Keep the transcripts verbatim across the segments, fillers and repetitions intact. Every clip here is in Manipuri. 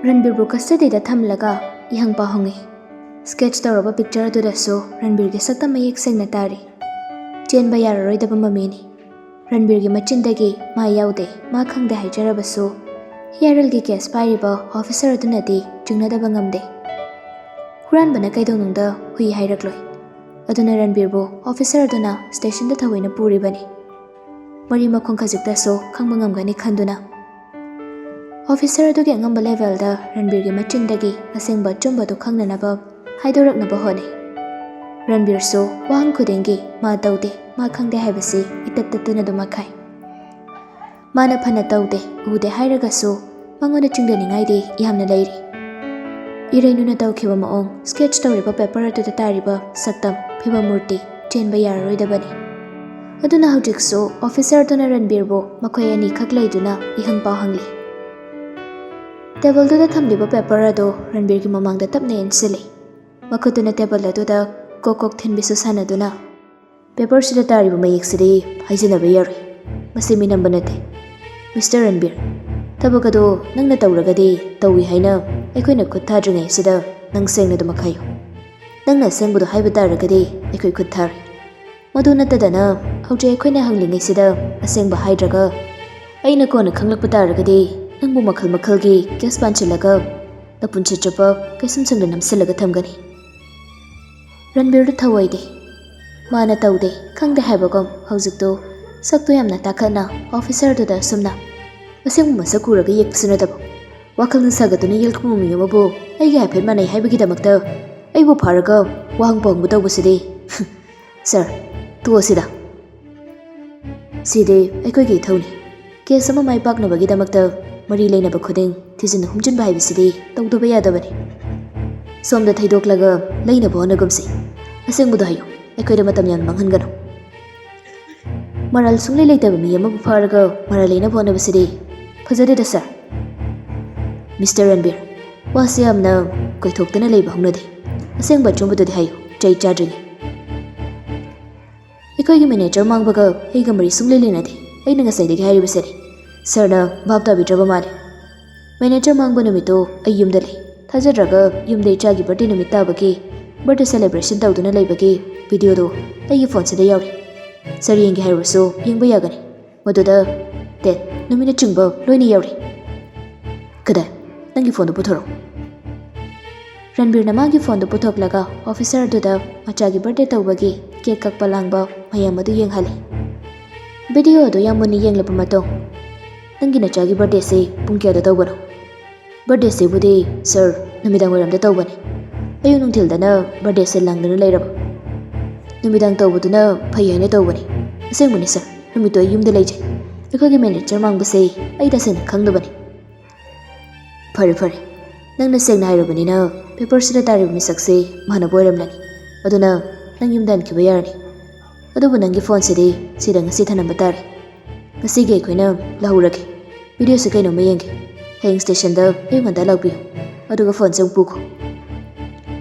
ꯔꯟꯕꯤꯔꯕꯨ ꯀꯁꯇꯗꯤꯗ ꯊꯝꯂꯒ ꯏꯍꯪ ꯄꯥꯎ ꯍꯪꯉꯤ꯫ ꯁ꯭ꯀꯦꯠꯆ ꯇꯧꯔꯕ ꯄꯤꯛꯆꯔ ꯑꯗꯨꯗꯁꯨ ꯔꯟꯕꯤꯔꯒꯤ ꯁꯛꯇꯝ ꯃꯌꯦꯛ ꯁꯦꯡꯅ ꯇꯥꯔꯤ꯫ ꯆꯦꯟꯕ ꯌꯥꯔꯔꯣꯏꯗꯕ ꯃꯃꯤꯅꯤ꯫ ꯔꯟꯕꯤꯔꯒꯤ ꯃꯆꯤꯟꯗꯒꯤ "ꯃꯥ ꯌꯥꯎꯗꯦ, ꯃꯥ ꯈꯪꯗꯦ" ꯍꯥꯏꯖꯔꯕꯁꯨ, ꯍꯤꯌꯥꯔꯦꯜꯒꯤ ꯀꯦꯁ ꯄꯥꯏꯔꯤꯕ ꯑꯣꯐꯤꯁꯔ ꯑꯗꯨꯅꯗꯤ ꯆꯤꯡꯅꯗꯕ ꯉꯝꯗꯦ꯫ ꯍꯨꯔꯥꯟꯕꯅ ꯀꯩꯗꯧꯅꯨꯡꯗ ꯍꯨꯏ ꯍꯥꯏꯔꯛꯂꯣꯏ꯫ ꯑꯗꯨꯅ ꯔꯟꯕꯤꯔꯕꯨ ꯑꯣꯐꯤꯁꯔ ꯑꯗꯨꯅ ꯁ꯭ꯇꯦꯁꯟꯗ ꯊꯑꯣꯏꯅ ꯄꯨꯔꯤꯕꯅꯤ꯫ ꯃꯔꯤ ꯃꯈꯣꯡ ꯈꯖꯤꯛꯇꯁꯨ ꯈꯪꯕ ꯉꯝꯒꯅꯤ ꯈꯟꯗꯨꯅ꯫ ꯑꯣꯐꯤꯁꯔ ꯑꯗꯨꯒꯤ ꯑꯉꯝꯕ ꯂꯦꯚꯦꯜꯗ ꯔꯟꯕꯤꯔꯒꯤ ꯃꯆꯤꯟꯗꯒꯤ ꯑꯁꯦꯡꯕ ꯑꯆꯨꯝꯕꯗꯨ ꯈꯪꯅꯅꯕ ꯍꯥꯏꯗꯣꯔꯛꯅꯕ ꯍꯣꯠꯅꯩ꯫ ꯔꯟꯕꯤꯔꯁꯨ ꯋꯥꯍꯪ ꯈꯨꯗꯤꯡꯒꯤ "ꯃꯥ ꯇꯧꯗꯦ, ꯃꯥ ꯈꯪꯗꯦ" ꯍꯥꯏꯕꯁꯤ ꯏꯇꯠ ꯇꯠꯇꯨꯅ ꯑꯗꯨꯃꯛ ꯍꯥꯏ꯫ ꯃꯥꯅ ꯐꯅ "ꯇꯧꯗꯦ, ꯎꯗꯦ" ꯍꯥꯏꯔꯒꯁꯨ ꯃꯉꯣꯟꯗ ꯆꯤꯡꯅꯅꯤꯡꯉꯥꯏꯗꯤ ꯌꯥꯝꯅ ꯂꯩꯔꯤ꯫ ꯏꯔꯩꯅꯨꯅ ꯇꯧꯈꯤꯕ ꯃꯑꯣꯡ, ꯁ꯭ꯀꯦꯠꯆ ꯇꯧꯔꯤꯕ ꯄꯦꯄꯔ ꯑꯗꯨꯗ ꯇꯥꯔꯤꯕ ꯁꯛꯇꯝ, ꯐꯤꯕꯝ ꯃꯨꯔꯇꯤ ꯆꯦꯟꯕ ꯌꯥꯔꯔꯣꯏꯗꯕꯅꯤ꯫ ꯑꯗꯨꯅ ꯍꯧꯖꯤꯛꯁꯨ ꯑꯣꯐꯤꯁꯔ ꯑꯗꯨꯅ ꯔꯟꯕꯤꯔꯕꯨ ꯃꯈꯣꯏ ꯑꯅꯤꯈꯛ ꯂꯩꯗꯨꯅ ꯏꯍꯪ ꯄꯥꯎ ꯍꯪꯂꯤ꯫ ꯇꯦꯕꯜꯗꯨꯗ ꯊꯝꯂꯤꯕ ꯄꯦꯄꯔ ꯑꯗꯨ ꯔꯟꯕꯤꯔꯒꯤ ꯃꯃꯥꯡꯗ ꯇꯞꯅ ꯏꯟꯁꯤꯜꯂꯤ꯫ ꯃꯈꯨꯠꯇꯨꯅ ꯇꯦꯕꯜ ꯑꯗꯨꯗ ꯀꯣꯛ ꯀꯣꯛ ꯊꯤꯟꯕꯤꯁꯨ ꯁꯥꯟꯅꯗꯨꯅ, "ꯄꯦꯄꯔꯁꯤꯗ ꯇꯥꯔꯤꯕ ꯃꯌꯦꯛꯁꯤꯗꯤ ꯍꯥꯏꯖꯤꯟꯅꯕ ꯌꯥꯔꯣꯏ, ꯃꯁꯤ ꯃꯤꯅꯝꯕ ꯅꯠꯇꯦ꯫ ꯃꯤꯁꯇꯔ ꯔꯟꯕꯤꯔ, ꯊꯕꯛ ꯑꯗꯨ ꯅꯪꯅ ꯇꯧꯔꯒꯗꯤ ꯇꯧꯏ ꯍꯥꯏꯅ ꯑꯩꯈꯣꯏꯅ ꯈꯨꯠ ꯊꯥꯗ꯭ꯔꯤꯉꯩꯁꯤꯗ ꯅꯪ ꯁꯦꯡꯅ ꯑꯗꯨꯃꯛ ꯍꯥꯏꯌꯨ꯫ ꯅꯪꯅ ꯑꯁꯦꯡꯕꯗꯨ ꯍꯥꯏꯕ ꯇꯥꯔꯒꯗꯤ ꯑꯩꯈꯣꯏ ꯈꯨꯠ ꯊꯥꯔꯣꯏ꯫ ꯃꯗꯨ ꯅꯠꯇꯗꯅ ꯍꯧꯖꯤꯛ ꯑꯩꯈꯣꯏꯅ ꯍꯪꯂꯤꯉꯩꯁꯤꯗ ꯑꯁꯦꯡꯕ ꯍꯥꯏꯗ꯭ꯔꯒ ꯑꯩꯅ ꯀꯣꯟꯅ ꯈꯪꯂꯛꯄ ꯇꯥꯔꯒꯗꯤ ꯅꯪꯕꯨ ꯃꯈꯜ ꯃꯈꯜꯒꯤ ꯀꯦꯁ ꯄꯥꯟꯁꯤꯜꯂꯒ ꯅꯄꯨꯟꯁꯤ ꯆꯨꯞꯄ ꯀꯩꯁꯨꯝꯁꯪꯗ ꯅꯝꯁꯤꯜꯂꯒ ꯊꯝꯒꯅꯤ꯫" ꯔꯟꯕꯤꯔꯗꯨ ꯊꯧꯑꯣꯏꯗꯦ꯫ ꯃꯥꯅ "ꯇꯧꯗꯦ, ꯈꯪꯗꯦ" ꯍꯥꯏꯕꯒꯨꯝ ꯍꯧꯖꯤꯛꯇꯨ ꯁꯛꯇꯨ ꯌꯥꯝꯅ ꯇꯥꯈꯠꯅ ꯑꯣꯐꯤꯁꯔꯗꯨꯗ ꯑꯁꯨꯝꯅ, "ꯑꯁꯦꯡꯕ ꯃꯁꯛ ꯎꯔꯒ ꯌꯦꯛꯄꯁꯨ ꯅꯠꯇꯕ, ꯋꯥꯈꯜꯅ ꯁꯥꯒꯠꯇꯨꯅ ꯌꯦꯛꯂꯛꯄ ꯃꯃꯤ ꯑꯃꯕꯨ ꯑꯩꯒ ꯍꯥꯏꯐꯦꯠ ꯃꯥꯟꯅꯩ ꯍꯥꯏꯕꯒꯤꯗꯃꯛꯇ ꯑꯩꯕꯨ ꯐꯥꯔꯒ ꯋꯥꯍꯪ ꯄꯥꯎꯍꯪꯕ ꯇꯧꯕꯁꯤꯗꯤ꯫ ꯁꯥꯔ, ꯇꯣꯛꯑꯁꯤꯗ꯫ ꯁꯤꯗꯤ ꯑꯩꯈꯣꯏꯒꯤ ꯏꯊꯧꯅꯤ꯫ ꯀꯦꯁ ꯑꯃ ꯃꯥꯏ ꯄꯥꯛꯅꯕꯒꯤꯗꯃꯛꯇ ꯃꯔꯤ ꯂꯩꯅꯕ ꯈꯨꯗꯤꯡ ꯊꯤꯖꯤꯟ ꯍꯨꯝꯖꯤꯟꯕ ꯍꯥꯏꯕꯁꯤꯗꯤ ꯇꯧꯗꯕ ꯌꯥꯗꯕꯅꯤ꯫ ꯁꯣꯝꯗ ꯊꯩꯗꯣꯛꯂꯒ ꯂꯩꯅꯕ ꯍꯣꯠꯅꯒꯨꯝꯁꯤ꯫ ꯑꯁꯦꯡꯕꯗꯣ ꯍꯥꯏꯌꯨ, ꯑꯩꯈꯣꯏꯗ ꯃꯇꯝ ꯌꯥꯝ ꯃꯥꯡꯍꯟꯒꯅꯨ꯫" ꯃꯔꯥꯜ ꯁꯨꯡꯂꯩ ꯂꯩꯇꯕ ꯃꯤ ꯑꯃꯕꯨ ꯐꯥꯔꯒ ꯃꯔꯥꯜ ꯂꯩꯅꯕ ꯍꯣꯠꯅꯕꯁꯤꯗꯤ ꯐꯖꯗꯦꯗ, ꯁꯥꯔ꯫ ꯃꯤꯁꯇꯔ ꯔꯟꯕꯤꯔ, ꯋꯥꯁꯤ ꯌꯥꯝꯅ ꯀꯣꯏꯊꯣꯛꯇꯅ ꯂꯩꯕ ꯍꯧꯅꯗꯦ꯫ ꯑꯁꯦꯡꯕ ꯑꯆꯨꯝꯕꯗꯨꯗꯤ ꯍꯥꯏꯌꯨ, ꯆꯩ ꯆꯥꯗ꯭ꯔꯤꯉꯩ꯫ ꯑꯩꯈꯣꯏꯒꯤ ꯃꯦꯅꯦꯖꯔ ꯃꯥꯡꯕꯒ ꯑꯩꯒ ꯃꯔꯤ ꯁꯨꯡꯂꯩ ꯂꯩꯅꯗꯦ꯫ ꯑꯩꯅ ꯉꯁꯥꯏꯗꯒꯤ ꯍꯥꯏꯔꯤꯕꯁꯤꯅꯤ꯫ ꯁꯥꯔꯅ ꯚꯥꯞ ꯇꯥꯕꯤꯗ꯭ꯔꯕ ꯃꯥꯜꯂꯦ꯫ ꯃꯦꯅꯦꯖꯔ ꯃꯥꯡꯕ ꯅꯨꯃꯤꯠꯇꯣ ꯑꯩ ꯌꯨꯝꯗ ꯂꯩ꯫ ꯊꯥꯖꯗ꯭ꯔꯒ ꯌꯨꯝꯗ ꯏꯆꯥꯒꯤ ꯕꯥꯔꯗꯦ ꯅꯨꯃꯤꯠ ꯇꯥꯕꯒꯤ ꯕꯥꯔꯗꯦ ꯁꯦꯂꯦꯕ꯭ꯔꯦꯁꯟ ꯇꯧꯗꯨꯅ ꯂꯩꯕꯒꯤ ꯚꯤꯗꯤꯑꯣꯗꯣ ꯑꯩꯒꯤ ꯐꯣꯟꯁꯤꯗ ꯌꯥꯎꯔꯤ꯫ ꯁꯥꯔ ꯌꯦꯡꯒꯦ ꯍꯥꯏꯔꯕꯁꯨ ꯌꯦꯡꯕ ꯌꯥꯒꯅꯤ꯫ ꯃꯗꯨꯗ ꯗꯦꯠ, ꯅꯨꯃꯤꯠꯅꯆꯤꯡꯕ ꯂꯣꯏꯅ ꯌꯥꯎꯔꯤ꯫ ꯀꯗꯥꯏ? ꯅꯪꯒꯤ ꯐꯣꯟꯗꯣ ꯄꯨꯊꯣꯔꯛꯑꯣ꯫ ꯔꯟꯕꯤꯔꯅ ꯃꯥꯒꯤ ꯐꯣꯟꯗꯨ ꯄꯨꯊꯣꯛꯂꯒ ꯑꯣꯐꯤꯁꯔ ꯑꯗꯨꯗ ꯃꯆꯥꯒꯤ ꯕꯥꯔꯗꯦ ꯇꯧꯕꯒꯤ ꯀꯦꯛ ꯀꯛꯄ ꯂꯥꯡꯕ ꯃꯌꯥꯝ ꯑꯗꯨ ꯌꯦꯡꯍꯜꯂꯤ꯫ ꯚꯤꯗꯤꯑꯣ ꯑꯗꯨ ꯌꯥꯝ ꯃꯨꯟꯅ ꯌꯦꯡꯂꯕ ꯃꯇꯨꯡ, "ꯅꯪꯒꯤ ꯅꯆꯥꯒꯤ ꯕꯥꯔꯗꯦꯁꯤ ꯄꯨꯡ ꯀꯌꯥꯗ ꯇꯧꯕꯅꯣ?" "ꯕꯥꯔꯗꯦꯁꯤꯕꯨꯗꯤ, ꯁꯥꯔ, ꯅꯨꯃꯤꯗꯥꯡ ꯋꯥꯏꯔꯝꯗ ꯇꯧꯕꯅꯤ꯫ ꯑꯌꯨꯛ ꯅꯨꯡꯊꯤꯜꯗꯅ ꯕꯥꯔꯗꯦꯁꯦ ꯂꯥꯡꯗꯨꯅ ꯂꯩꯔꯕ꯫ ꯅꯨꯃꯤꯗꯥꯡ ꯇꯧꯕꯗꯨꯅ ꯐꯩ ꯍꯥꯏꯅ ꯇꯧꯕꯅꯤ꯫ ꯑꯁꯦꯡꯕꯅꯤ ꯁꯥꯔ, ꯅꯨꯃꯤꯠꯇꯣ ꯑꯩ ꯌꯨꯝꯗ ꯂꯩꯖꯩ꯫ ꯑꯩꯈꯣꯏꯒꯤ ꯃꯦꯅꯦꯖꯔ ꯃꯥꯡꯕꯁꯦ ꯑꯩ ꯇꯁꯦꯡꯅ ꯈꯪꯗꯕꯅꯤ꯫" "ꯐꯔꯦ ꯐꯔꯦ, ꯅꯪꯅ ꯁꯦꯡꯅ ꯍꯥꯏꯔꯕꯅꯤꯅ ꯄꯦꯄꯔꯁꯤꯗ ꯇꯥꯔꯤꯕ ꯃꯤꯁꯛꯁꯦ ꯃꯥꯟꯅꯕ ꯑꯣꯏꯔꯝꯂꯅꯤ꯫ ꯑꯗꯨꯅ ꯅꯪ ꯌꯨꯝꯗ ꯍꯟꯈꯤꯕ ꯌꯥꯔꯅꯤ꯫ ꯑꯗꯨꯕꯨ ꯅꯪꯒꯤ ꯐꯣꯟꯁꯤꯗꯤ ꯁꯤꯗ ꯉꯁꯤ ꯊꯅꯝꯕ ꯇꯥꯔꯦ꯫ ꯉꯁꯤꯒꯤ ꯑꯩꯈꯣꯏꯅ ꯂꯧꯍꯧꯔꯒꯦ꯫ ꯚꯤꯗꯤꯑꯣꯁꯦ ꯀꯩꯅꯣꯝꯃ ꯌꯦꯡꯒꯦ꯫ ꯍꯌꯦꯡ ꯁ꯭ꯇꯦꯁꯟꯗ ꯑꯌꯨꯛ ꯉꯟꯇꯥ ꯂꯥꯛꯄꯤꯌꯨ꯫ ꯑꯗꯨꯒ ꯐꯣꯟꯁꯦ ꯑꯃꯨꯛ ꯄꯨꯈꯣ꯫"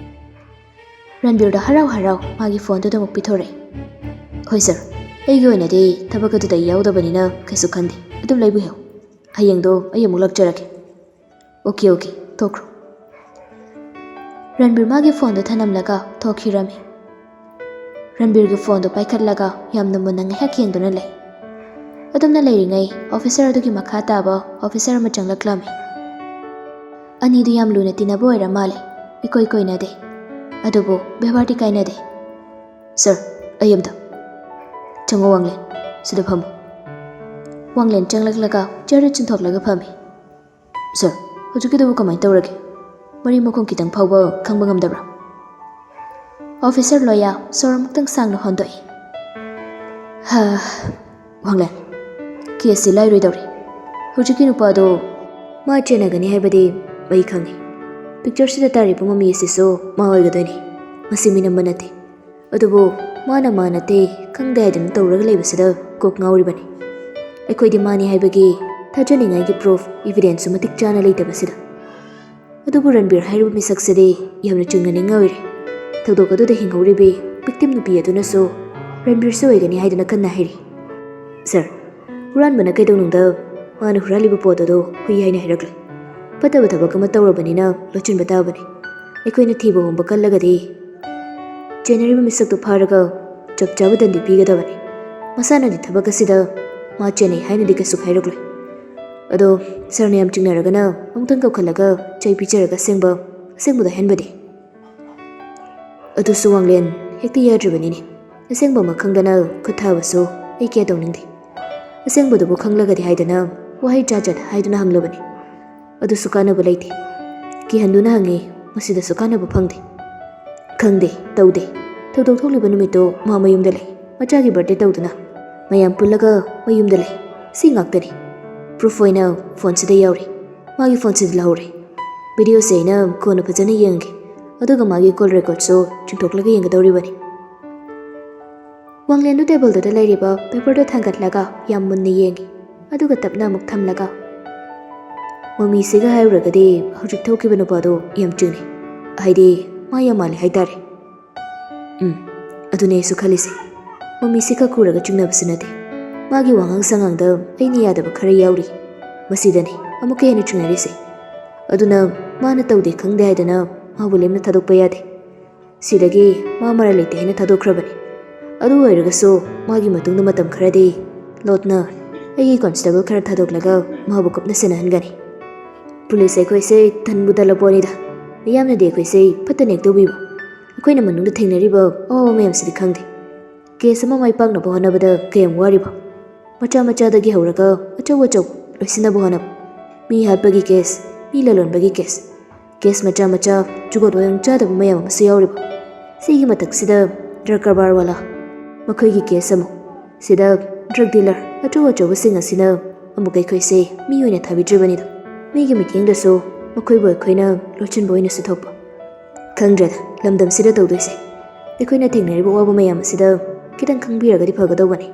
ꯔꯟꯕꯤꯔꯗ ꯍꯔꯥꯎ ꯍꯔꯥꯎ ꯃꯥꯒꯤ ꯐꯣꯟꯗꯨꯗ ꯑꯃꯨꯛ ꯄꯤꯊꯣꯔꯛꯑꯦ꯫ "ꯍꯣꯏ ꯁꯥꯔ, ꯑꯩꯒꯤ ꯑꯣꯏꯅꯗꯤ ꯊꯕꯛ ꯑꯗꯨꯗ ꯑꯩ ꯌꯥꯎꯗꯕꯅꯤꯅ ꯀꯩꯁꯨ ꯈꯟꯗꯦ꯫ ꯑꯗꯨꯝ ꯂꯩꯕꯤꯌꯨ꯫ ꯍꯌꯦꯡꯗꯣ ꯑꯩ ꯑꯃꯨꯛ ꯂꯥꯛꯆꯔꯒꯦ꯫" "Okay, okay, ꯊꯣꯛꯈ꯭ꯔꯣ꯫" ꯔꯟꯕꯤꯔ ꯃꯥꯒꯤ ꯐꯣꯟꯗꯣ ꯊꯅꯝꯂꯒ ꯊꯣꯛꯈꯤꯔꯝꯃꯤ꯫ ꯔꯟꯕꯤꯔꯒꯤ ꯐꯣꯟꯗꯣ ꯄꯥꯏꯈꯠꯂꯒ ꯌꯥꯝꯅ ꯃꯨꯟꯅ ꯉꯥꯏꯍꯥꯛ ꯌꯦꯡꯗꯨꯅ ꯂꯩ꯫ ꯑꯗꯨꯝꯅ ꯂꯩꯔꯤꯉꯩ ꯑꯣꯐꯤꯁꯔ ꯑꯗꯨꯒꯤ ꯃꯈꯥ ꯇꯥꯕ ꯑꯣꯐꯤꯁꯔ ꯑꯃ ꯆꯪꯂꯛꯂꯝꯃꯤ꯫ ꯑꯅꯤꯗꯨ ꯌꯥꯝ ꯂꯨꯅ ꯇꯤꯟꯅꯕ ꯑꯣꯏꯔ ꯃꯥꯜꯂꯦ꯫ ꯏꯀꯣꯏ ꯀꯣꯏꯅꯗꯦ꯫ ꯑꯗꯨꯕꯨ ꯕꯦꯕꯥꯔꯗꯤ ꯀꯥꯏꯅꯗꯦ꯫ "ꯁꯥꯔ, ꯑꯩ ꯑꯝꯇ꯫" "ꯆꯪꯉꯣ ꯋꯥꯡꯂꯦꯟ, ꯁꯤꯗ ꯐꯝꯃꯨ꯫" ꯋꯥꯡꯂꯦꯟ ꯆꯪꯂꯛꯂꯒ ꯆꯤꯌꯔꯗ ꯆꯤꯟꯊꯣꯛꯂꯒ ꯐꯝꯃꯤ꯫ "ꯁꯥꯔ, ꯍꯧꯖꯤꯛꯀꯤꯗꯨꯕꯨ ꯀꯃꯥꯏꯅ ꯇꯧꯔꯒꯦ? ꯃꯔꯤ ꯃꯈꯣꯡ ꯈꯤꯇꯪ ꯐꯥꯎꯕ ꯈꯪꯕ ꯉꯝꯗꯕ꯭ꯔꯥ?" ꯑꯣꯐꯤꯁꯔ ꯂꯣꯌꯥ ꯁꯣꯔ ꯑꯃꯨꯛꯇꯪ ꯁꯥꯡꯅ ꯍꯣꯟꯗꯣꯛꯏ꯫ "ꯍꯥ, ꯋꯥꯡꯂꯦꯟ, ꯀꯦꯁꯁꯤ ꯂꯥꯏꯔꯣꯏꯗꯧꯔꯤ꯫ ꯍꯧꯖꯤꯛꯀꯤ ꯅꯨꯄꯥꯗꯣ ꯃꯥ ꯆꯦꯟꯅꯒꯅꯤ ꯍꯥꯏꯕꯗꯤ ꯑꯩ ꯈꯪꯉꯤ꯫ ꯄꯤꯛꯆꯔꯁꯤꯗ ꯇꯥꯔꯤꯕ ꯃꯃꯤ ꯑꯁꯤꯁꯨ ꯃꯥ ꯑꯣꯏꯒꯗꯣꯏꯅꯤ꯫ ꯃꯁꯤ ꯃꯤꯅꯝꯕ ꯅꯠꯇꯦ꯫ ꯑꯗꯨꯕꯨ ꯃꯥꯅ ꯃꯥ ꯅꯠꯇꯦ, ꯈꯪꯗꯦ ꯍꯥꯏꯗꯨꯅ ꯇꯧꯔꯒ ꯂꯩꯕꯁꯤꯗ ꯀꯣꯛ ꯉꯥꯎꯔꯤꯕꯅꯤ꯫ ꯑꯩꯈꯣꯏꯗꯤ ꯃꯥꯅꯤ ꯍꯥꯏꯕꯒꯤ ꯊꯥꯖꯅꯤꯡꯉꯥꯏꯒꯤ ꯄ꯭ꯔꯨꯐ, ꯏꯚꯤꯗꯦꯟꯁꯁꯨ ꯃꯇꯤꯛ ꯆꯥꯅ ꯂꯩꯇꯕꯁꯤꯗ꯫ ꯑꯗꯨꯕꯨ ꯔꯟꯕꯤꯔ ꯍꯥꯏꯔꯤꯕ ꯃꯤꯁꯛꯁꯤꯗꯤ ꯌꯥꯝꯅ ꯆꯤꯡꯅꯅꯤꯡꯉꯥꯏ ꯑꯣꯏꯔꯦ꯫ ꯊꯧꯗꯣꯛ ꯑꯗꯨꯗ ꯍꯤꯡꯍꯧꯔꯤꯕꯤ ꯚꯤꯛꯇꯤꯝ ꯅꯨꯄꯤ ꯑꯗꯨꯅꯁꯨ ꯔꯟꯕꯤꯔꯁꯨ ꯑꯣꯏꯒꯅꯤ ꯍꯥꯏꯗꯨꯅ ꯀꯟꯅ ꯍꯥꯏꯔꯤ꯫" "ꯁꯥꯔ, ꯍꯨꯔꯥꯟꯕꯅ ꯀꯩꯗꯧꯅꯨꯡꯗ ꯃꯥꯅ ꯍꯨꯔꯥꯜꯂꯤꯕ ꯄꯣꯠ ꯑꯗꯨ ꯍꯨꯏ ꯍꯥꯏꯅ ꯍꯥꯏꯔꯛꯂꯦ꯫ ꯐꯠꯇꯕ ꯊꯕꯛ ꯑꯃ ꯇꯧꯔꯕꯅꯤꯅ ꯂꯣꯠꯁꯤꯟꯕ ꯇꯥꯕꯅꯤ꯫ ꯑꯩꯈꯣꯏꯅ ꯊꯤꯕ ꯍꯨꯝꯕ ꯀꯜꯂꯒꯗꯤ ꯆꯦꯟꯅꯔꯤꯕ ꯃꯤꯁꯛꯇꯨ ꯐꯥꯔꯒ ꯆꯞ ꯆꯥꯕ ꯗꯟꯗꯤ ꯄꯤꯒꯗꯕꯅꯤ꯫ ꯃꯁꯥꯅꯗꯤ ꯊꯕꯛ ꯑꯁꯤꯗ ꯃꯥ ꯆꯦꯟꯅꯩ ꯍꯥꯏꯅꯗꯤ ꯀꯩꯁꯨ ꯍꯥꯏꯔꯛꯂꯣꯏ꯫ ꯑꯗꯣ ꯁꯥꯔꯅ ꯌꯥꯝ ꯆꯤꯡꯅꯔꯒꯅ ꯑꯃꯨꯛꯇꯪ ꯀꯧꯈꯠꯂꯒ ꯆꯩ ꯄꯤꯖꯔꯒ ꯑꯁꯦꯡꯕ, ꯑꯁꯦꯡꯕꯗꯣ ꯍꯥꯏꯍꯟꯕꯗꯤ? ꯑꯗꯨꯁꯨ ꯋꯥꯡꯂꯦꯟ ꯍꯦꯛꯇ ꯌꯥꯗ꯭ꯔꯤꯕꯅꯤꯅꯦ꯫ ꯑꯁꯦꯡꯕꯃꯛ ꯈꯪꯗꯅ ꯈꯨꯠ ꯊꯥꯕꯁꯨ ꯑꯩ ꯀꯌꯥ ꯇꯧꯅꯤꯡꯗꯦ꯫ ꯑꯁꯦꯡꯕꯗꯨꯕꯨ ꯈꯪꯂꯒꯗꯤ ꯍꯥꯏꯗꯅ ꯋꯥꯍꯩ ꯖꯥꯠ ꯖꯥꯠ ꯍꯥꯏꯗꯨꯅ ꯍꯪꯂꯕꯅꯤ꯫ ꯑꯗꯨꯁꯨ ꯀꯥꯟꯅꯕ ꯂꯩꯇꯦ꯫ ꯀꯤꯍꯟꯗꯨꯅ ꯍꯪꯉꯤ, ꯃꯁꯤꯗꯁꯨ ꯀꯥꯟꯅꯕ ꯐꯪꯗꯦ꯫ ꯈꯪꯗꯦ, ꯇꯧꯗꯦ꯫ ꯊꯧꯗꯣꯛ ꯊꯣꯛꯂꯤꯕ ꯅꯨꯃꯤꯠꯇꯨ ꯃꯥ ꯃꯌꯨꯝꯗ ꯂꯩ, ꯃꯆꯥꯒꯤ ꯕꯥꯔꯗꯦ ꯇꯧꯗꯨꯅ꯫ ꯃꯌꯥꯝ ꯄꯨꯜꯂꯒ ꯃꯌꯨꯝꯗ ꯂꯩ꯫ ꯁꯤ ꯉꯥꯛꯇꯅꯤ꯫ ꯄ꯭ꯔꯨꯐ ꯑꯣꯏꯅ ꯐꯣꯟꯁꯤꯗ ꯌꯥꯎꯔꯤ꯫ ꯃꯥꯒꯤ ꯐꯣꯟꯁꯤꯗ ꯂꯧꯍꯧꯔꯦ꯫ ꯚꯤꯗꯤꯑꯣꯁꯦ ꯑꯩꯅ ꯀꯣꯟꯅ ꯐꯖꯅ ꯌꯦꯡꯒꯦ, ꯑꯗꯨꯒ ꯃꯥꯒꯤ ꯀꯣꯜ ꯔꯦꯀꯣꯔꯠꯁꯨ ꯆꯤꯡꯊꯣꯛꯂꯒ ꯌꯦꯡꯒꯗꯧꯔꯤꯕꯅꯤ꯫ ꯋꯥꯡꯂꯦꯟꯗꯨ ꯇꯦꯕꯜꯗꯨꯗ ꯂꯩꯔꯤꯕ ꯄꯦꯄꯔꯗꯨ ꯊꯥꯡꯒꯠꯂꯒ ꯌꯥꯝ ꯃꯨꯟꯅ ꯌꯦꯡꯉꯤ, ꯑꯗꯨꯒ ꯇꯞꯅ ꯑꯃꯨꯛ ꯊꯝꯂꯒ, "ꯃꯃꯤꯁꯤꯒ ꯍꯥꯏꯔꯨꯔꯒꯗꯤ ꯍꯧꯖꯤꯛ ꯊꯣꯛꯈꯤꯕ ꯅꯨꯄꯥꯗꯣ ꯌꯥꯝ ꯆꯤꯡꯅꯩ꯫ ꯍꯥꯏꯗꯤ ꯃꯥ ꯌꯥꯝ ꯃꯥꯜꯂꯤ ꯍꯥꯏꯇꯥꯔꯦ꯫" "ꯎꯝ, ꯑꯗꯨꯅꯦ ꯑꯩꯁꯨ ꯈꯜꯂꯤꯁꯦ꯫ ꯃꯃꯤꯁꯤ ꯈꯛ ꯎꯔꯒ ꯆꯤꯡꯅꯕꯁꯨ ꯅꯠꯇꯦ꯫ ꯃꯥꯒꯤ ꯋꯥꯉꯥꯡ ꯁꯉꯥꯡꯗ ꯑꯩꯅ ꯌꯥꯗꯕ ꯈꯔ ꯌꯥꯎꯔꯤ꯫ ꯃꯁꯤꯗꯅꯤ ꯑꯃꯨꯛꯀ ꯍꯦꯟꯅ ꯆꯤꯡꯅꯔꯤꯁꯦ꯫ ꯑꯗꯨꯅ ꯃꯥꯅ ꯇꯧꯗꯦ ꯈꯪꯗꯦ ꯍꯥꯏꯗꯅ ꯃꯥꯕꯨ ꯂꯦꯝꯅ ꯊꯥꯗꯣꯛꯄ ꯌꯥꯗꯦ꯫ ꯁꯤꯗꯒꯤ ꯃꯥ ꯃꯔꯥꯜ ꯂꯩꯇꯦ ꯍꯥꯏꯅ ꯊꯥꯗꯣꯛꯈ꯭ꯔꯕꯅꯤ꯫ ꯑꯗꯨ ꯑꯣꯏꯔꯒꯁꯨ ꯃꯥꯒꯤ ꯃꯇꯨꯡꯗ ꯃꯇꯝ ꯈꯔꯗꯤ ꯂꯣꯠꯅ ꯑꯩꯒꯤ ꯀꯣꯟꯁꯇꯦꯕꯜ ꯈꯔ ꯊꯥꯗꯣꯛꯂꯒ ꯃꯥꯕꯨ ꯀꯨꯞꯅ ꯁꯦꯟꯅꯍꯟꯒꯅꯤ꯫ ꯄꯨꯂꯤꯁ ꯑꯩꯈꯣꯏꯁꯦ ꯇꯟꯕꯨ ꯇꯜꯂꯄꯣꯠꯅꯤꯗ꯫ ꯃꯤꯌꯥꯝꯅꯗꯤ ꯑꯩꯈꯣꯏꯁꯦ ꯐꯠꯇ ꯅꯦꯛ ꯇꯧꯕꯤꯕ꯫ ꯑꯩꯈꯣꯏꯅ ꯃꯅꯨꯡꯗ ꯊꯦꯡꯅꯔꯤꯕ ꯑꯋꯥꯕ ꯃꯌꯥꯝꯁꯤꯗꯤ ꯈꯪꯗꯦ꯫ ꯀꯦꯁ ꯑꯃ ꯃꯥꯏ ꯄꯥꯛꯅꯕ ꯍꯣꯠꯅꯕꯗ ꯀꯌꯥꯝ ꯋꯥꯔꯤꯕ? ꯃꯆꯥ ꯃꯆꯥꯗꯒꯤ ꯍꯧꯔꯒ ꯑꯆꯧ ꯑꯆꯧꯕ ꯂꯣꯏꯁꯤꯟꯅꯕ ꯍꯣꯠꯅꯕ꯫ ꯃꯤ ꯍꯥꯠꯄꯒꯤ ꯀꯦꯁ, ꯃꯤ ꯂꯂꯣꯟꯕꯒꯤ ꯀꯦꯁ, ꯀꯦꯁ ꯃꯆꯥ ꯃꯆꯥ ꯖꯨꯒꯣꯠ ꯋꯥꯌꯣꯡ ꯆꯥꯗꯕ ꯃꯌꯥꯝ ꯑꯃꯁꯨ ꯌꯥꯎꯔꯤꯕ꯫ ꯁꯤꯒꯤ ꯃꯊꯛꯁꯤꯗ ꯗ꯭ꯔꯒ ꯀꯔꯕꯥꯔ ꯋꯥꯂꯥ, ꯃꯈꯣꯏꯒꯤ ꯀꯦꯁ ꯑꯃꯨꯛ꯫ ꯁꯤꯗ ꯗ꯭ꯔꯒ ꯗꯤꯂꯔ ꯑꯆꯧ ꯑꯆꯧꯕꯁꯤꯡ ꯑꯁꯤꯅ ꯑꯃꯨꯛ ꯑꯩꯈꯣꯏꯁꯦ ꯃꯤ ꯑꯣꯏꯅ ꯊꯥꯕꯤꯗ꯭ꯔꯤꯕꯅꯤꯗꯣ꯫ ꯃꯤꯒꯤ ꯃꯤꯠꯌꯦꯡꯗꯁꯨ ꯃꯈꯣꯏꯕꯨ ꯑꯩꯈꯣꯏꯅ ꯂꯣꯠꯁꯤꯟꯕ ꯑꯣꯏꯅꯁꯨ ꯊꯣꯛꯄ꯫ ꯈꯪꯗ꯭ꯔꯦꯗ, ꯂꯝꯗꯝꯁꯤꯗ ꯇꯧꯗꯣꯏꯁꯦ꯫ ꯑꯩꯈꯣꯏꯅ ꯊꯦꯡꯅꯔꯤꯕ ꯑꯋꯥꯕ ꯃꯌꯥꯝ ꯑꯁꯤꯗ ꯈꯤꯇꯪ ꯈꯪꯕꯤꯔꯒꯗꯤ ꯐꯒꯗꯧꯕꯅꯤ꯫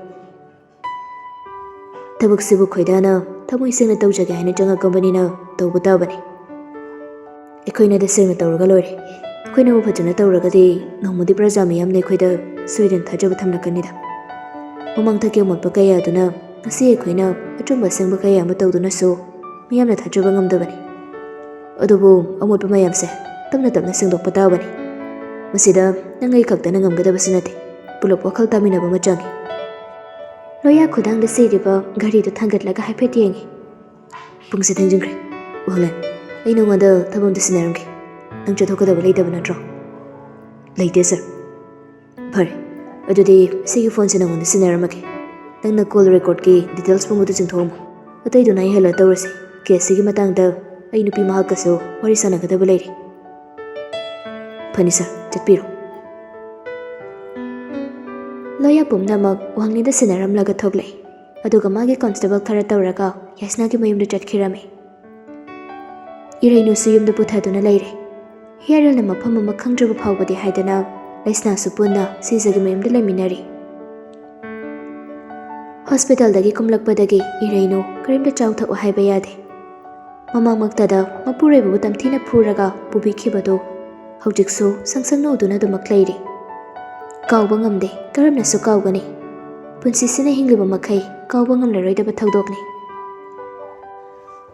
ꯊꯕꯛꯁꯤꯕꯨ ꯈꯣꯏꯗꯥꯅ ꯊꯃꯣꯏ ꯁꯦꯡꯅ ꯇꯧꯖꯒꯦ ꯍꯥꯏꯅ ꯆꯪꯉꯛꯄꯅꯤꯅ ꯇꯧꯕ ꯇꯥꯕꯅꯤ꯫ ꯑꯩꯈꯣꯏꯅ ꯇꯁꯦꯡꯅ ꯇꯧꯔꯒ ꯂꯣꯏꯔꯦ꯫ ꯑꯩꯈꯣꯏꯅꯕꯨ ꯐꯖꯅ ꯇꯧꯔꯒꯗꯤ ꯅꯣꯡꯃꯗꯤ ꯄ꯭ꯔꯖꯥ ꯃꯤꯌꯥꯝꯅ ꯑꯩꯈꯣꯏꯗ ꯁꯣꯏꯗꯅ ꯊꯥꯖꯕ ꯊꯝꯂꯛꯀꯅꯤꯗ꯫ ꯃꯃꯥꯡ ꯊꯛꯀꯤ ꯑꯃꯣꯠꯄ ꯀꯌꯥ ꯑꯗꯨꯅ ꯉꯁꯤ ꯑꯩꯈꯣꯏꯅ ꯑꯆꯨꯝꯕ ꯑꯁꯦꯡꯕ ꯀꯌꯥ ꯑꯃ ꯇꯧꯗꯨꯅꯁꯨ ꯃꯤꯌꯥꯝꯅ ꯊꯥꯖꯕ ꯉꯝꯗꯕꯅꯤ꯫ ꯑꯗꯨꯕꯨ ꯑꯃꯣꯠꯄ ꯃꯌꯥꯝꯁꯦ ꯇꯞꯅ ꯇꯞꯅ ꯁꯦꯡꯗꯣꯛꯄ ꯇꯥꯕꯅꯤ꯫ ꯃꯁꯤꯗ ꯅꯪ ꯑꯩ ꯈꯛꯇꯅ ꯉꯝꯒꯗꯕꯁꯨ ꯅꯠꯇꯦ, ꯄꯨꯂꯞ ꯋꯥꯈꯜ ꯇꯥꯃꯤꯟꯅꯕ ꯑꯃ ꯆꯪꯏ꯫ ꯂꯣꯌꯥ ꯈꯨꯗꯥꯡꯗ ꯁꯤꯔꯤꯕ ꯘꯔꯤꯗꯨ ꯊꯥꯡꯒꯠꯂꯒ ꯍꯥꯏꯐꯦꯠ ꯌꯦꯡꯏ꯫ "ꯄꯨꯡꯁꯦ ꯊꯦꯡꯖꯤꯟꯈ꯭ꯔꯦ꯫ ꯋꯥꯍꯂꯦꯟ, ꯑꯩ ꯅꯉꯣꯟꯗ ꯊꯕꯛ ꯑꯝꯇ ꯁꯤꯟꯅꯔꯝꯒꯦ꯫ ꯅꯪ ꯆꯠꯊꯣꯛꯀꯗꯕ ꯂꯩꯇꯕ ꯅꯠꯇ꯭ꯔꯣ?" "ꯂꯩꯇꯦ, ꯁꯥꯔ꯫" "ꯐꯔꯦ, ꯑꯗꯨꯗꯤ ꯁꯤꯒꯤ ꯐꯣꯟꯁꯦ ꯅꯉꯣꯟꯗ ꯁꯤꯟꯅꯔꯝꯃꯒꯦ꯫ ꯅꯪꯅ ꯀꯣꯜ ꯔꯦꯀꯣꯔꯗꯀꯤ ꯗꯤꯇꯦꯜꯁ ꯄꯨꯝꯕꯗꯨ ꯆꯤꯡꯊꯣꯛꯑꯝꯃꯣ꯫ ꯑꯇꯩꯗꯨꯅ ꯑꯩ ꯍꯦꯜꯂ ꯇꯧꯔꯁꯤ꯫ ꯀꯦꯁꯁꯤꯒꯤ ꯃꯇꯥꯡꯗ ꯑꯩ ꯅꯨꯄꯤ ꯃꯍꯥꯛꯀꯁꯨ ꯋꯥꯔꯤ ꯁꯥꯟꯅꯒꯗꯕ ꯂꯩꯔꯤ꯫" "ꯐꯅꯤ, ꯁꯥꯔ, ꯆꯠꯄꯤꯔꯣ꯫" ꯂꯣꯌꯥ ꯄꯨꯝꯅꯃꯛ ꯋꯥꯡꯂꯤꯗ ꯁꯤꯟꯅꯔꯝꯂꯒ ꯊꯣꯛꯂꯛꯏ꯫ ꯑꯗꯨꯒ ꯃꯥꯒꯤ ꯀꯣꯟꯁꯇꯦꯕꯜ ꯈꯔ ꯇꯧꯔꯒ ꯌꯥꯏꯁꯅꯥꯒꯤ ꯃꯌꯨꯝꯗ ꯆꯠꯈꯤꯔꯝꯃꯤ꯫ ꯏꯔꯩꯅꯨꯁꯨ ꯌꯨꯝꯗ ꯄꯨꯊꯗꯨꯅ ꯂꯩꯔꯦ꯫ ꯍꯤꯌꯥꯔꯦꯜꯅ ꯃꯐꯝ ꯑꯃ ꯈꯪꯗ꯭ꯔꯕ ꯐꯥꯎꯕꯗꯤ ꯍꯥꯏꯗꯅ ꯂꯩꯁꯅꯥꯁꯨ ꯄꯨꯟꯅ ꯁꯤꯖꯒꯤ ꯃꯌꯨꯝꯗ ꯂꯩꯃꯤꯟꯅꯔꯤ꯫ ꯍꯣꯁꯄꯤꯇꯥꯜꯗꯒꯤ ꯀꯨꯝꯂꯛꯄꯗꯒꯤ ꯏꯔꯩꯅꯨ ꯀꯔꯤꯝꯇ ꯆꯥꯎ ꯊꯛꯎ ꯍꯥꯏꯕ ꯌꯥꯗꯦ꯫ ꯃꯃꯥꯡꯃꯛꯇꯗ ꯃꯄꯨꯔꯣꯏꯕꯕꯨ ꯇꯝꯊꯤꯅ ꯐꯨꯔꯒ ꯄꯨꯕꯤꯈꯤꯕꯗꯨ ꯍꯧꯖꯤꯛꯁꯨ ꯁꯪꯁꯪꯅ ꯎꯗꯨꯅ ꯑꯗꯨꯃꯛ ꯂꯩꯔꯤ꯫ ꯀꯥꯎꯕ ꯉꯝꯗꯦ, ꯀꯔꯝꯅꯁꯨ ꯀꯥꯎꯒꯅꯤ? ꯄꯨꯟꯁꯤꯁꯤꯅ ꯍꯤꯡꯂꯤꯕ ꯃꯈꯩ ꯀꯥꯎꯕ ꯉꯝꯂꯔꯣꯏꯗꯕ ꯊꯧꯗꯣꯛꯅꯤ꯫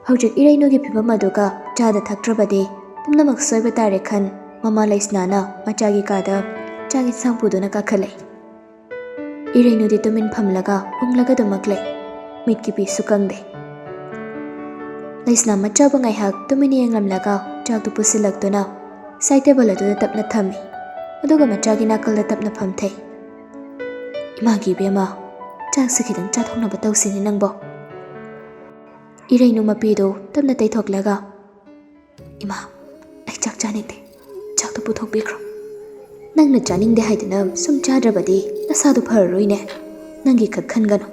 ꯍꯧꯖꯤꯛ ꯏꯔꯩꯅꯨꯒꯤ ꯐꯤꯕꯝ ꯑꯗꯨꯒ ꯆꯥꯗ ꯊꯛꯇ꯭ꯔꯕꯗꯤ ꯄꯨꯝꯅꯃꯛ ꯁꯣꯏꯕ ꯇꯥꯔꯦ ꯈꯟ ꯃꯃꯥ ꯂꯩꯁꯅꯥꯅ ꯃꯆꯥꯒꯤ ꯀꯥꯗ ꯆꯥꯛ ꯏꯟꯁꯥꯡ ꯄꯨꯗꯨꯅ ꯀꯥꯈꯠꯂꯦ꯫ ꯏꯔꯩꯅꯨꯗꯤ ꯇꯨꯃꯤꯟ ꯐꯝꯂꯒ ꯎꯪꯂꯒ ꯑꯗꯨꯃꯛ ꯂꯩ꯫ ꯃꯤꯠꯀꯤ ꯄꯤꯁꯨ ꯀꯪꯗꯦ꯫ ꯂꯩꯁꯅꯥ ꯃꯆꯥꯕꯨ ꯉꯥꯏꯍꯥꯛ ꯇꯨꯃꯤꯟꯅ ꯌꯦꯡꯂꯝꯂꯒ ꯆꯥꯛꯇꯨ ꯄꯨꯁꯤꯜꯂꯛꯇꯨꯅ ꯁꯥꯏꯠ ꯇꯦꯕꯜ ꯑꯗꯨꯗ ꯇꯞꯅ ꯊꯝꯃꯤ꯫ ꯑꯗꯨꯒ ꯃꯆꯥꯒꯤ ꯅꯥꯀꯜꯗ ꯇꯞꯅ ꯐꯝꯊꯩ꯫ "ꯏꯃꯥꯒꯤ ꯏꯕꯦꯝꯃ, ꯆꯥꯛꯁꯤ ꯈꯤꯇꯪ ꯆꯥꯊꯣꯛꯅꯕ ꯇꯧꯁꯤꯅꯦ ꯅꯪꯕꯣ꯫" ꯏꯔꯩꯅꯨ ꯃꯄꯤꯗꯨ ꯇꯞꯅ ꯇꯩꯊꯣꯛꯂꯒ, "ꯏꯃꯥ, ꯑꯩ ꯆꯥꯛ ꯆꯥꯅꯤꯡꯗꯦ꯫ ꯆꯥꯛꯇꯨ ꯄꯨꯊꯣꯛꯄꯤꯈ꯭ꯔꯣ꯫ ꯅꯪꯅ ꯆꯥꯅꯤꯡꯗꯦ ꯍꯥꯏꯗꯨꯅ ꯁꯨꯝ ꯆꯥꯗ꯭ꯔꯕꯗꯤ ꯅꯁꯥꯗꯨ ꯐꯔꯔꯣꯏꯅꯦ꯫ ꯅꯪꯒꯤ ꯈꯛ ꯈꯟꯒꯅꯨ꯫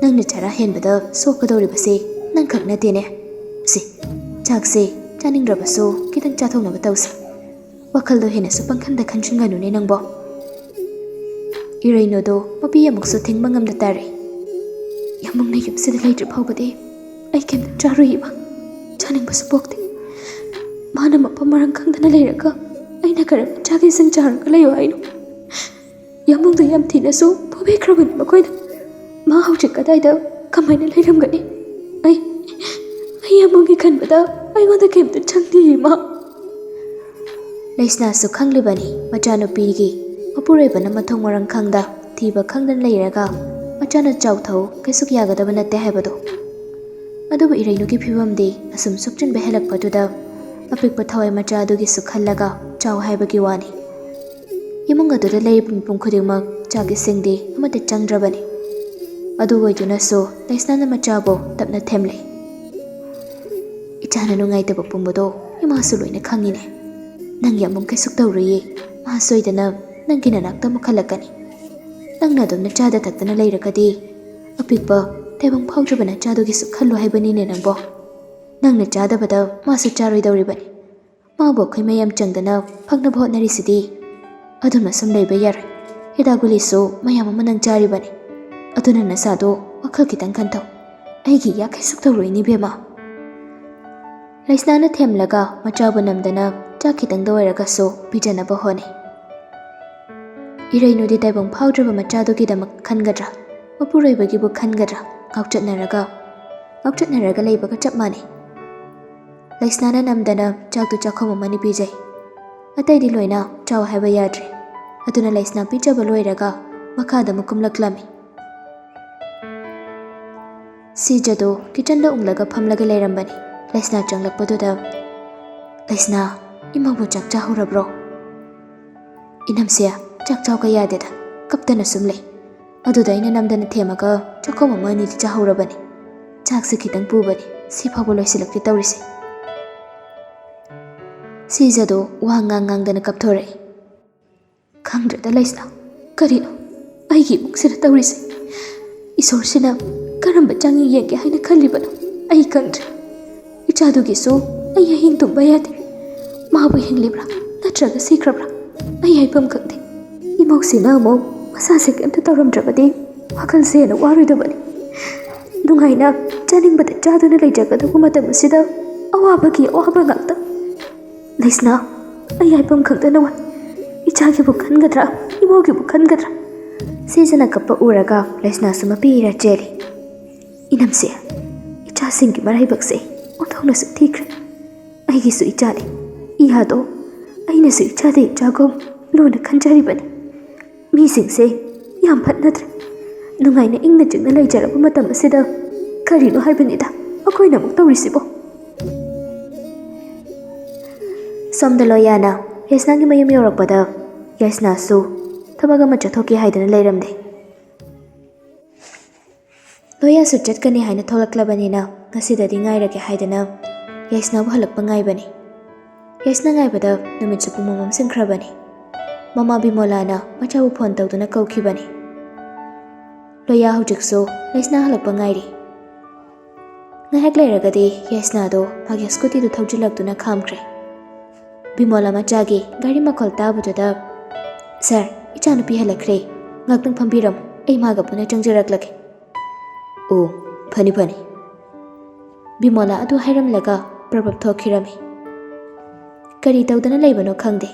ꯅꯪꯅ ꯆꯔꯥ ꯍꯦꯟꯕꯗ ꯁꯣꯛꯀꯗꯧꯔꯤꯕꯁꯤ ꯅꯪ ꯈꯛ ꯅꯠꯇꯦꯅꯦ꯫ ꯁꯤ, ꯆꯥꯛꯁꯦ ꯆꯥꯅꯤꯡꯗ꯭ꯔꯕꯁꯨ ꯈꯤꯇꯪ ꯆꯥꯊꯣꯛꯅꯕ ꯇꯧꯁꯤ꯫ ꯋꯥꯈꯜꯗꯣ ꯍꯦꯟꯅꯁꯨ ꯄꯪꯈꯟꯗ ꯈꯟꯖꯤꯟꯒꯅꯨꯅꯦ ꯅꯪꯕꯣ꯫" ꯏꯔꯩꯅꯨꯗꯣ ꯃꯄꯤ ꯑꯃꯨꯛꯁꯨ ꯊꯤꯡꯕ ꯉꯝꯗ ꯇꯥꯔꯦ꯫ "ꯌꯥꯝꯕꯨꯡꯅ ꯌꯨꯝꯁꯤꯗ ꯂꯩꯇ꯭ꯔꯤ ꯐꯥꯎꯕꯗꯤ ꯑꯩ ꯀꯩꯝꯇ ꯆꯥꯔꯨꯏ ꯏꯃꯥ꯫ ꯆꯥꯅꯤꯡꯕꯁꯨ ꯄꯣꯛꯇꯦ꯫ ꯃꯥꯅ ꯃꯐꯝ ꯃꯔꯥꯡ ꯈꯪꯗꯅ ꯂꯩꯔꯒ ꯑꯩꯅ ꯀꯔꯝꯅ ꯆꯥꯛ ꯏꯁꯤꯡ ꯆꯥꯔꯒ ꯂꯩꯌꯨ ꯍꯥꯏꯅꯣ? ꯌꯥꯝꯕꯨꯡꯗꯣ ꯌꯥꯝ ꯊꯤꯅꯁꯨ ꯐꯨꯕꯤꯈ꯭ꯔꯕꯅꯤ ꯃꯈꯣꯏꯅ꯫ ꯃꯥ ꯍꯧꯖꯤꯛ ꯀꯗꯥꯏꯗ ꯀꯃꯥꯏꯅ ꯂꯩꯔꯝꯒꯅꯤ? ꯑꯩ, ꯑꯩ ꯑꯃꯨꯛꯀꯤ ꯈꯟꯕꯗ ꯑꯩꯉꯣꯟꯗ ꯀꯩꯝꯇ ꯆꯪꯗꯦ, ꯏꯃꯥ꯫ ꯂꯩꯁꯅꯥꯁꯨ ꯈꯪꯂꯤꯕꯅꯤ, ꯃꯆꯥꯅꯨꯄꯤꯒꯤ ꯃꯄꯨꯔꯣꯏꯕꯅ ꯃꯊꯣꯡ ꯃꯔꯝ ꯈꯪꯗ, ꯊꯤꯕ ꯈꯪꯗꯅ ꯂꯩꯔꯒ ꯃꯆꯥꯅ ꯆꯥꯎꯊꯧ ꯀꯩꯁꯨ ꯌꯥꯒꯗꯕ ꯅꯠꯇꯦ ꯍꯥꯏꯕꯗꯨ꯫ ꯑꯗꯨꯕꯨ ꯏꯔꯩꯅꯨꯒꯤ ꯐꯤꯕꯝꯗꯤ ꯑꯁꯨꯝ ꯁꯣꯛꯆꯤꯟꯕ ꯍꯦꯜꯂꯛꯄꯗꯨꯗ ꯑꯄꯤꯛꯄ ꯊꯋꯥꯏ ꯃꯆꯥ ꯑꯗꯨꯒꯤꯁꯨ ꯈꯜꯂꯒ ꯆꯥꯎ ꯍꯥꯏꯕꯒꯤ ꯋꯥꯅꯤ꯫ ꯏꯃꯨꯡ ꯑꯗꯨꯗ ꯂꯩꯔꯤꯕ ꯃꯤꯄꯨꯝ ꯈꯨꯗꯤꯡꯃꯛ ꯆꯥꯛ ꯏꯁꯤꯡꯗꯤ ꯑꯃꯠꯇ ꯆꯪꯗ꯭ꯔꯕꯅꯤ꯫ ꯑꯗꯨ ꯑꯣꯏꯗꯨꯅꯁꯨ ꯂꯩꯁꯅꯥꯅ ꯃꯆꯥꯕꯨ ꯇꯞꯅ ꯊꯦꯝꯂꯤ꯫ "ꯏꯆꯥꯅ ꯅꯨꯡꯉꯥꯏꯇꯕ ꯄꯨꯝꯕꯗꯣ ꯏꯃꯥꯁꯨ ꯂꯣꯏꯅ ꯈꯪꯉꯤꯅꯦ꯫ ꯅꯪꯒꯤ ꯑꯃꯨꯛ ꯀꯩꯁꯨ ꯇꯧꯔꯨꯏꯌꯦ꯫ ꯃꯥ ꯁꯣꯏꯗꯅ ꯅꯪꯒꯤ ꯅꯅꯥꯛꯇ ꯑꯃꯨꯛ ꯍꯜꯂꯛꯀꯅꯤ꯫ ꯅꯪꯅ ꯑꯗꯨꯝ ꯅꯆꯥꯗ ꯊꯛꯇꯅ ꯂꯩꯔꯒꯗꯤ ꯑꯄꯤꯛꯄ ꯇꯥꯏꯕꯪ ꯐꯥꯎꯗ꯭ꯔꯕ ꯅꯆꯥꯗꯨꯒꯤꯁꯨ ꯈꯜꯂꯨ ꯍꯥꯏꯕꯅꯤꯅꯦ ꯅꯪꯕꯣ꯫ ꯅꯪꯅ ꯆꯥꯗꯕꯗ ꯃꯥꯁꯨ ꯆꯥꯔꯣꯏꯗꯧꯔꯤꯕꯅꯤ꯫ ꯃꯥꯕꯨ ꯑꯩꯈꯣꯏ ꯃꯌꯥꯝ ꯆꯪꯗꯅ ꯐꯪꯅꯕ ꯍꯣꯠꯅꯔꯤꯁꯤꯗꯤ꯫ ꯑꯗꯨꯝꯅ ꯁꯨꯝ ꯂꯩꯕ ꯌꯥꯔꯣꯏ꯫ ꯍꯤꯗꯥꯛ ꯒꯨꯂꯤꯁꯨ ꯃꯌꯥꯝ ꯑꯃ ꯅꯪ ꯆꯥꯔꯤꯕꯅꯤ꯫ ꯑꯗꯨꯅ ꯅꯁꯥꯗꯣ ꯋꯥꯈꯜ ꯈꯤꯇꯪ ꯈꯟꯊꯧ꯫ ꯑꯩꯒꯤ ꯏꯌꯥ ꯀꯩꯁꯨ ꯇꯧꯔꯣꯏꯅꯦ, ꯏꯕꯦꯝꯃ꯫" ꯂꯩꯁꯅꯥꯅ ꯊꯦꯝꯂꯒ ꯃꯆꯥꯕꯨ ꯅꯝꯗꯅ ꯆꯥꯛ ꯈꯤꯇꯪꯗ ꯑꯣꯏꯔꯒꯁꯨ ꯄꯤꯖꯅꯕ ꯍꯣꯠꯅꯩ꯫ ꯏꯔꯩꯅꯨꯗꯤ ꯇꯥꯏꯕꯪ ꯐꯥꯎꯗ꯭ꯔꯕ ꯃꯆꯥꯗꯨꯒꯤꯗꯃꯛ ꯈꯟꯒꯗ꯭ꯔꯥ, ꯃꯄꯨꯔꯣꯏꯕꯒꯤꯕꯨ ꯈꯟꯒꯗ꯭ꯔꯥ, ꯉꯥꯎꯆꯠꯅꯔꯒ, ꯉꯥꯎꯆꯠꯅꯔꯒ ꯂꯩꯕꯒ ꯆꯞ ꯃꯥꯟꯅꯩ꯫ ꯂꯩꯁꯅꯥꯅ ꯅꯝꯗꯅ ꯆꯥꯛꯇꯨ ꯆꯥꯛꯈꯣꯝ ꯑꯃꯅꯤ ꯄꯤꯖꯩ꯫ ꯑꯇꯩꯗꯤ ꯂꯣꯏꯅ ꯆꯥꯎ ꯍꯥꯏꯕ ꯌꯥꯗ꯭ꯔꯦ꯫ ꯑꯗꯨꯅ ꯂꯩꯁꯅꯥ ꯄꯤꯖꯕ ꯂꯣꯏꯔꯒ ꯃꯈꯥꯗ ꯑꯃꯨꯛ ꯀꯨꯝꯂꯛꯂꯝꯃꯤ꯫ ꯁꯤꯖꯗꯣ ꯀꯤꯆꯟꯗ ꯎꯪꯂꯒ ꯐꯝꯂꯒ ꯂꯩꯔꯝꯕꯅꯤ꯫ ꯂꯩꯁꯅꯥ ꯆꯪꯂꯛꯄꯗꯨꯗ, "ꯂꯩꯁꯅꯥ, ꯏꯃꯧꯕꯨ ꯆꯥꯛ ꯆꯥꯍꯧꯔꯕ꯭ꯔꯣ?" "ꯏꯅꯝꯁꯦ, ꯆꯥꯛ ꯆꯥꯎꯒ ꯌꯥꯗꯦꯗ, ꯀꯞꯇꯅ ꯁꯨꯝ ꯂꯩ꯫ ꯑꯗꯨꯗ ꯑꯩꯅ ꯅꯝꯗꯅ ꯊꯦꯝꯃꯒ ꯆꯥꯛꯈꯣꯝ ꯑꯃ ꯑꯅꯤꯗꯤ ꯆꯥꯍꯧꯔꯕꯅꯤ꯫ ꯆꯥꯛꯁꯨ ꯈꯤꯇꯪ ꯄꯨꯕꯅꯤ, ꯁꯤꯐꯥꯎꯕ ꯂꯣꯏꯁꯤꯜꯂꯛꯇꯦ ꯇꯧꯔꯤꯁꯦ꯫" ꯁꯤꯖꯗꯣ ꯋꯥ ꯉꯥꯡ ꯉꯥꯡꯗꯅ ꯀꯞꯊꯣꯔꯛꯏ꯫ "ꯈꯪꯗ꯭ꯔꯦꯗ ꯂꯩꯁꯅꯥ, ꯀꯔꯤꯅꯣ ꯑꯩꯒꯤ ꯏꯃꯨꯡꯁꯤꯗ ꯇꯧꯔꯤꯁꯦ? ꯏꯁꯣꯔꯁꯤꯅ ꯀꯔꯝꯕ ꯆꯥꯡꯌꯦꯡ ꯌꯦꯡꯒꯦ ꯍꯥꯏꯅ ꯈꯜꯂꯤꯕꯅꯣ ꯑꯩ ꯈꯪꯗ꯭ꯔꯦ꯫ ꯏꯆꯥꯗꯨꯒꯤꯁꯨ ꯑꯩ ꯑꯍꯤꯡ ꯇꯨꯝꯕ ꯌꯥꯗꯦ꯫ ꯃꯥꯕꯨ ꯍꯤꯡꯂꯤꯕ꯭ꯔꯥ ꯅꯠꯇ꯭ꯔꯒ ꯁꯤꯈ꯭ꯔꯕ꯭ꯔꯥ ꯑꯩ ꯍꯥꯏꯐꯝ ꯈꯪꯗꯦ꯫ ꯏꯃꯧꯁꯤꯅ ꯑꯃꯨꯛ ꯃꯁꯥꯁꯦ ꯀꯩꯝꯇ ꯇꯧꯔꯝꯗ꯭ꯔꯕꯗꯤ ꯋꯥꯈꯜꯁꯦ ꯍꯦꯟꯅ ꯋꯥꯔꯣꯏꯗꯕꯅꯤ꯫ ꯅꯨꯡꯉꯥꯏꯅ ꯆꯥꯅꯤꯡꯕꯗ ꯆꯥꯗꯨꯅ ꯂꯩꯖꯒꯗꯧꯕ ꯃꯇꯝ ꯑꯁꯤꯗ ꯑꯋꯥꯕꯒꯤ ꯑꯋꯥꯕ ꯉꯥꯛꯇ꯫ ꯂꯩꯁꯅꯥ, ꯑꯩ ꯍꯥꯏꯐꯝ ꯈꯪꯗꯅ ꯋꯥꯏ꯫ ꯏꯆꯥꯒꯤꯕꯨ ꯈꯟꯒꯗ꯭ꯔꯥ, ꯏꯃꯧꯒꯤꯕꯨ ꯈꯟꯒꯗ꯭ꯔꯥ?" ꯁꯤꯖꯅ ꯀꯞꯄ ꯎꯔꯒ ꯂꯩꯁꯅꯥꯁꯨ ꯃꯄꯤ ꯏꯔꯥ ꯆꯦꯜꯂꯤ꯫ "ꯏꯅꯝꯁꯦ, ꯏꯆꯥꯁꯤꯡꯒꯤ ꯃꯔꯥꯏꯕꯛꯁꯦ ꯅꯁꯨ ꯊꯤꯈ꯭ꯔꯦ꯫ ꯑꯩꯒꯤꯁꯨ ꯏꯆꯥꯅꯤ꯫ ꯏꯌꯥꯗꯣ ꯑꯩꯅꯁꯨ ꯏꯆꯥꯗ ꯏꯆꯥꯒꯨꯝ ꯂꯨꯅ ꯈꯟꯖꯔꯤꯕꯅꯤ꯫ ꯃꯤꯁꯤꯡꯁꯦ ꯌꯥꯝ ꯐꯠꯅꯗ꯭ꯔꯦ꯫ ꯅꯨꯡꯉꯥꯏꯅ ꯏꯪꯅ ꯆꯤꯛꯅ ꯂꯩꯖꯔꯕ ꯃꯇꯝ ꯑꯁꯤꯗ ꯀꯔꯤꯅꯣ ꯍꯥꯏꯕꯅꯤꯗ ꯑꯩꯈꯣꯏꯅ ꯑꯃꯨꯛ ꯇꯧꯔꯤꯁꯤꯕꯣ? ꯁꯣꯝꯗ ꯂꯣꯌꯥꯅ ꯌꯥꯏꯁꯅꯥꯒꯤ ꯃꯌꯨꯝ ꯌꯧꯔꯛꯄꯗ ꯌꯥꯏꯁꯅꯥꯁꯨ ꯊꯕꯛ ꯑꯃ ꯆꯠꯊꯣꯛꯀꯦ ꯍꯥꯏꯗꯅ ꯂꯩꯔꯝꯗꯦ꯫ ꯂꯣꯌꯥꯁꯨ ꯆꯠꯀꯅꯤ ꯍꯥꯏꯅ ꯊꯣꯛꯂꯛꯂꯕꯅꯤꯅ ꯉꯁꯤꯗꯗꯤ ꯉꯥꯏꯔꯒꯦ ꯍꯥꯏꯗꯅ ꯌꯥꯏꯁꯅꯥꯕꯨ ꯍꯜꯂꯛꯄ ꯉꯥꯏꯕꯅꯤ꯫ ꯌꯥꯏꯁꯅꯥ ꯉꯥꯏꯕꯗ ꯅꯨꯃꯤꯠꯁꯨ ꯄꯨꯡ ꯃꯝꯁꯤꯟꯈ꯭ꯔꯕꯅꯤ꯫ ꯃꯃꯥ ꯕꯤꯃꯣꯂꯥꯅ ꯃꯆꯥꯕꯨ ꯐꯣꯟ ꯇꯧꯗꯨꯅ ꯀꯧꯈꯤꯕꯅꯤ꯫ ꯂꯣꯌꯥ ꯍꯧꯖꯤꯛꯁꯨ ꯌꯥꯏꯁꯅꯥ ꯍꯜꯂꯛꯄ ꯉꯥꯏꯔꯤ꯫ ꯉꯥꯏꯍꯥꯛ ꯂꯩꯔꯒꯗꯤ ꯌꯥꯏꯁꯅꯥꯗꯣ ꯃꯥꯒꯤ ꯁ꯭ꯀꯨꯇꯤꯗꯨ ꯊꯧꯖꯤꯜꯂꯛꯇꯨꯅ ꯈꯥꯝꯈ꯭ꯔꯦ꯫ ꯕꯤꯃꯣꯂꯥ ꯃꯆꯥꯒꯤ ꯒꯥꯔꯤ ꯃꯈꯣꯜ ꯇꯥꯕꯗꯨꯗ, "ꯁꯥꯔ, ꯏꯆꯥꯅꯨꯄꯤ ꯍꯜꯂꯛꯈ꯭ꯔꯦ꯫ ꯉꯥꯛꯇꯪ ꯐꯝꯕꯤꯔꯝꯃꯨ, ꯑꯩ ꯃꯥꯒ ꯄꯨꯟꯅ ꯆꯪꯖꯔꯛꯂꯒꯦ꯫" "ꯑꯣ, ꯐꯅꯤ ꯐꯅꯤ꯫" ꯕꯤꯃꯣꯂꯥ ꯑꯗꯨ ꯍꯥꯏꯔꯝꯂꯒ ꯄ꯭ꯔꯞ ꯄ꯭ꯔꯞ ꯊꯣꯛꯈꯤꯔꯝꯃꯤ꯫ ꯀꯔꯤ ꯇꯧꯗꯅ ꯂꯩꯕꯅꯣ ꯈꯪꯗꯦ,